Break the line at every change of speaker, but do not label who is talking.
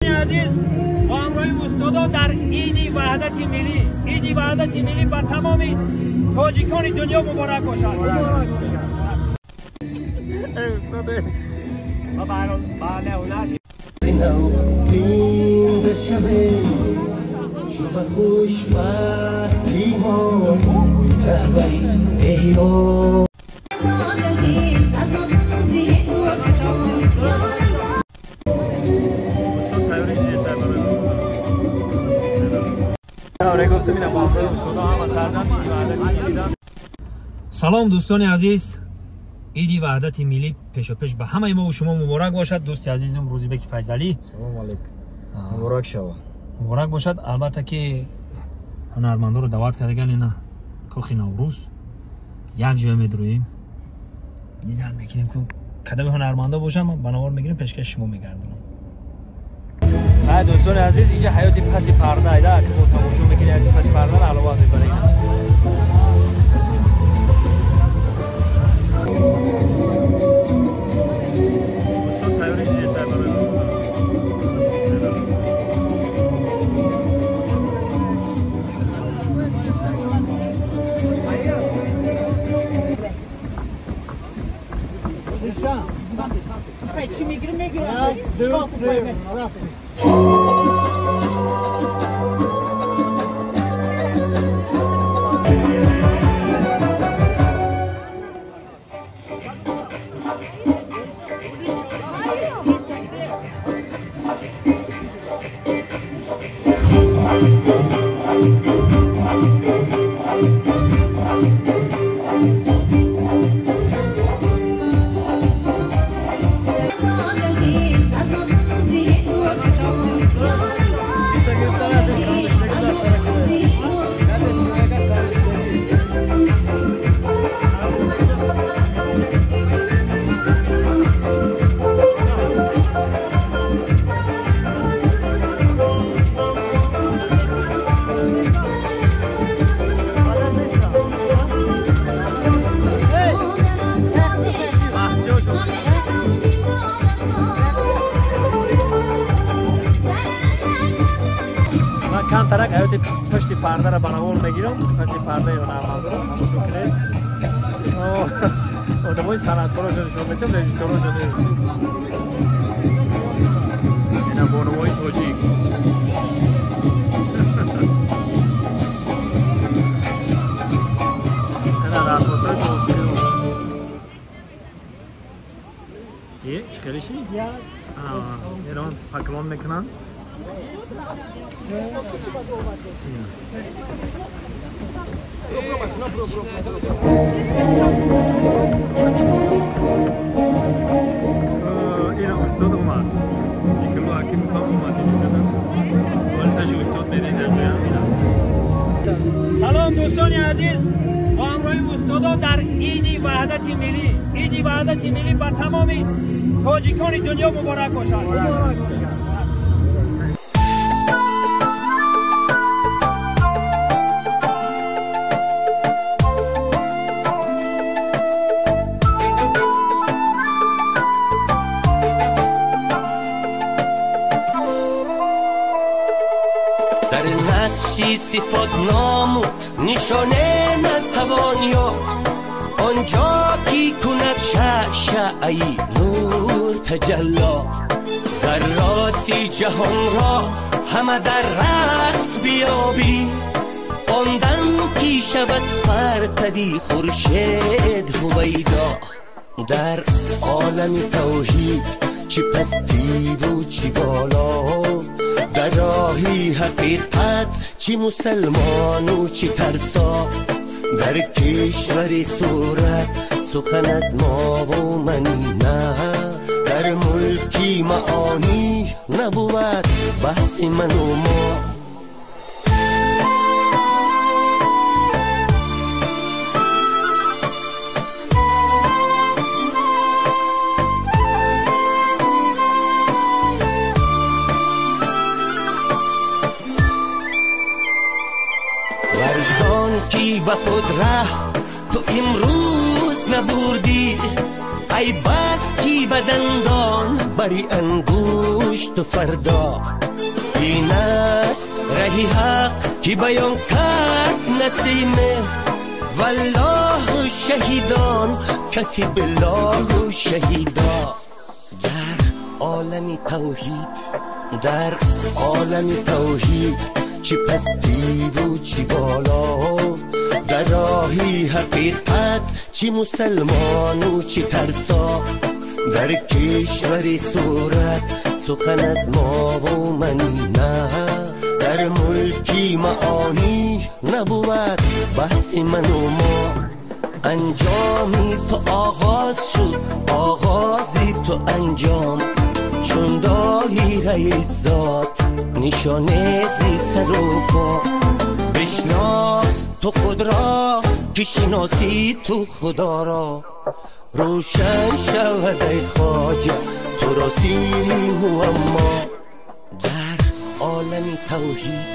Азиз, бо ҳамроҳи устодон дар Иди Ваҳдати Миллӣ, Иди Ваҳдати Миллӣ ба тамоми тоҷикони дунё муборак бошад.
Зинда шавем чу ба хушбахтӣ мо раҳбари эҳё.
Салом, дӯстони азиз, Иди Ваҳдати Миллӣ пешопеш ба ҳамаи мо шумо муборак бошад. Дӯсти азизам Рӯзибеки Файзалӣ,
салом алейкум, муборак шава.
Муборак бошад. Албатта ки ҳунармандоро даъват кардаган, ина кохи Наврӯз як ҷоя медурӯем, дидан мекунем, ку кадами ҳунармандо бошам ба навор мегирем, пешкаши шумо мегардонам. Ҳай, дӯстони азиз, инҷа ҳаёти паси парда айда, ки мо тамошо мекунем, ҳаёти паси пардара алова мебарем. Камтарак ҳаёти пушти пардара ба навор мегирам, паси пардаи ҳунармандоро тамошо кунед. Одамои санъаткорошо нишон метам, режиссёрошо. Ина бонувои тоҷик. Ина раққосои мусиқиро. Е, чӣ хеле ши? Эрон поклон мекунанд. Ина устод омад. Зикрулло Ҳакимов ҳам омад инҷода. Вале пеши устод мерем дар ҷоям ина. Салом, дӯстони азиз, бо ҳамроҳи устодон дар Иди Ваҳдати Миллӣ, Иди Ваҳдати Миллӣ ба тамоми тоҷикони дунё муборак бошад.
Дар нақши сифат ному нишоне натавон ёфт, онҷо ки кунад шаъшаъи нур таҷалло, зарроти ҷаҳонро ҳама дар рақс биёбӣ, он дам ки шавад партави хуршед ҳувайдо. Дар олами тавҳид чӣ пастиву чӣ боло, дар роҳи ҳақиқат чӣ мусалмону чӣ тарсо, дар кишвари сурат сухан аз мову манӣ на, дар мулки маонӣ набувад баҳси ману мо. Варзон ки ба худ раҳ ту имрӯз набурдӣ, Ай бас ки ба дандон бари ангушту фардо. Ин аст раҳи ҳақ ки баён кард Насиме, валлоҳу шаҳидон кафи биллоҳу шаҳидо. Дар олами тавҳид, дар олами тавҳид, чӣ пастиву чӣ боло, дар роҳи ҳақиқат чӣ мусалмону чӣ тарсо. Дар кишвари сурат сухан аз мову манӣ на, дар мулки маонӣ набувад баҳси ману мо. Анҷоми ту оғоз шуд, оғози ту анҷом, чун доираи зот нишоне зи сару по. Бишнос ту худро ки шиносӣ ту Худоро, рӯшан шавад ай хоҷа туро сири муаммо. Дар олами тавҳид.